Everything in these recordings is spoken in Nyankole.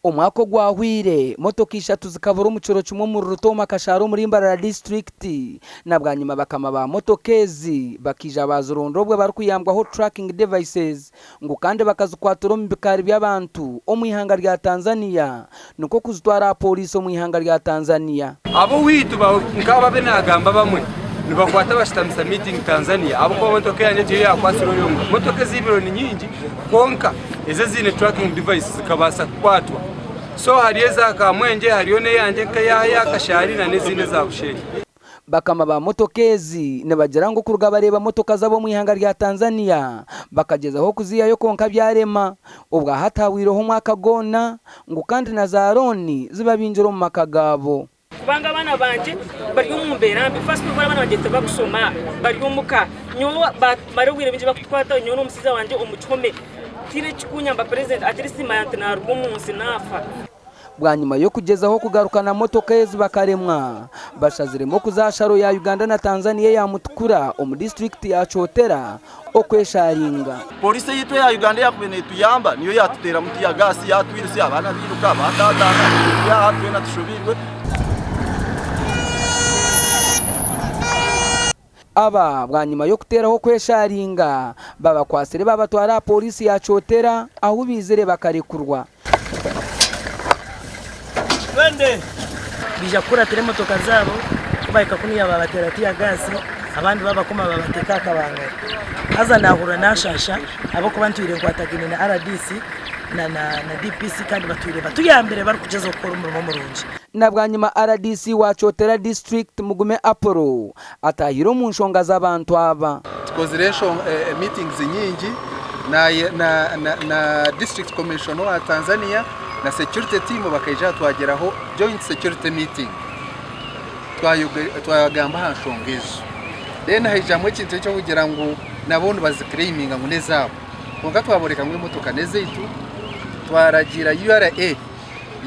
Omwaka ogwahweire, motoka ishatu zikabura omu kiro kimwe omuri Rutooma Kashaara omuri Mbarara disiturikiti na bwanyima bakama ba motoka ezi bakaija baazironda obwe barikuyambwaho tracking devices ngu kandi bakazikwatira omu bikaari by'abantu omu ihanga rya Tanzania nikwo kuzitwara aha pooriisi omu ihanga rya Tanzania. Ab'owaitu nk'abo abu naagamba abamwe nibakwata bashutamisa meeting Tanzania ahabw'okuba motoka eyangye tiyo yaakwatsire yonka. Motoka eziibirwe ni nyingi kwonka ezo eziine tracking device zikabaasa kukwatwa. So hariyo eza Kamwengye hariyo n'eyangye nk'eya Kashari n'ezindi eza Bushenyi. Bakama ba motoka ezi nibagira ngu kuruga bareeba motoka z'ab'omu ihanga rya Tanzania bakagyezaho kuziihayo kwonka byarema. Obwa hati hahwireho omwaka gwona ngu kandi na za looni zibabingire omu maka gaabo. Kubanga abaana bangye bari omu mbeera mbi. First of all abaana bangye tibakushoma bari omuka. Nyowe bamara obwire bwingi bakutukwata nyowe n'omushaija wangye omu kihome. Tihaine ekikunyamba president at least manya nti naruga omu nsi naafa. Bwanyima y'okugyezaho kugarukana motoka ezi bakaremwa, bashaziremu okuza aha sharo ya Uganda na Tanzania eya Mutukura omu disiturikiti ya Kyotera okwesharinga. Polisi eyaitu eya Uganda eyakubaire netuyamba niyo yatuteeramu tiya gaasi yatwirutsya abaana bairuka batataana turi aha twena tushobeirwe. Aba bwanyima y'okuteeraho kwesharinga, babakwatsire babatwara aha pooriisi ya Kyotera ahu baizire bakarekurwa. Baija kukuratira emotoka zaabo, ku bahika kunuya baabateera tiyagaasi, abandi baabakoma baabateeka aha kabangari. Haza naahurira naashaasha ahabw'okuba ntwire nkwatagaine na rdc na na DPC kandi batwire batuyambire barikugyezaho kukora omurimo murungi. Na bwanyima rdc wa Kyotera District, Mugume Apollo, Ataahire omu nshonga z'abantu aba. Tukozire meetings nyingi na district commissioner owa Tanzania na security team bakaija aha twagiraho joint security meeting twagamba aha nshonga ezo. Then haijamu ekintu eky'okugira ngu nabo nibazi claiminga ngu n'ezaabo kwonka twaboreka ngu emotoka n'ezaitu twaragiira URA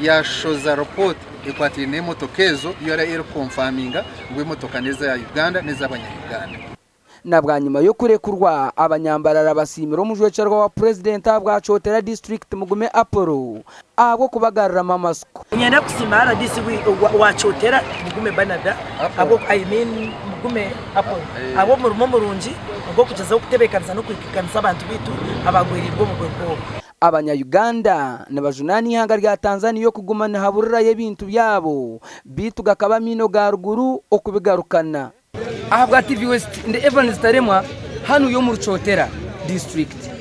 yashoza report ekwatiraine n'emotoka ezo URA erikukonfaminga ngu emotoka n'eza Uganda n'ez'abanya Uganda. Na bwanyima y'okurekurwa, abanyambarara basiimire omujwekyerwa wa Purezidenti ahabwa Kyotera disiturikiti Mugume Apollo ahabw'okubagaruramu amatsiko. Niinyenda kusiima rdc wa Kyotera Mugume Bernard I mean Mugume Apollo ahabw'omurimo murungi ogw'okugyezaho kutebeekanisa n'okwikaikanisa abantu baitu abagwereirwe obugwe nk'obu. Abanya Uganda nibajunaana eihanga rya Tanzania okuguma nihaburirayo ebintu byabo beitu gakaba amaino ga ruguru okubigarukana. Ahabwa TV West, ndi Evans Taremwa, hanuya omuri Kyotera disiturikiti.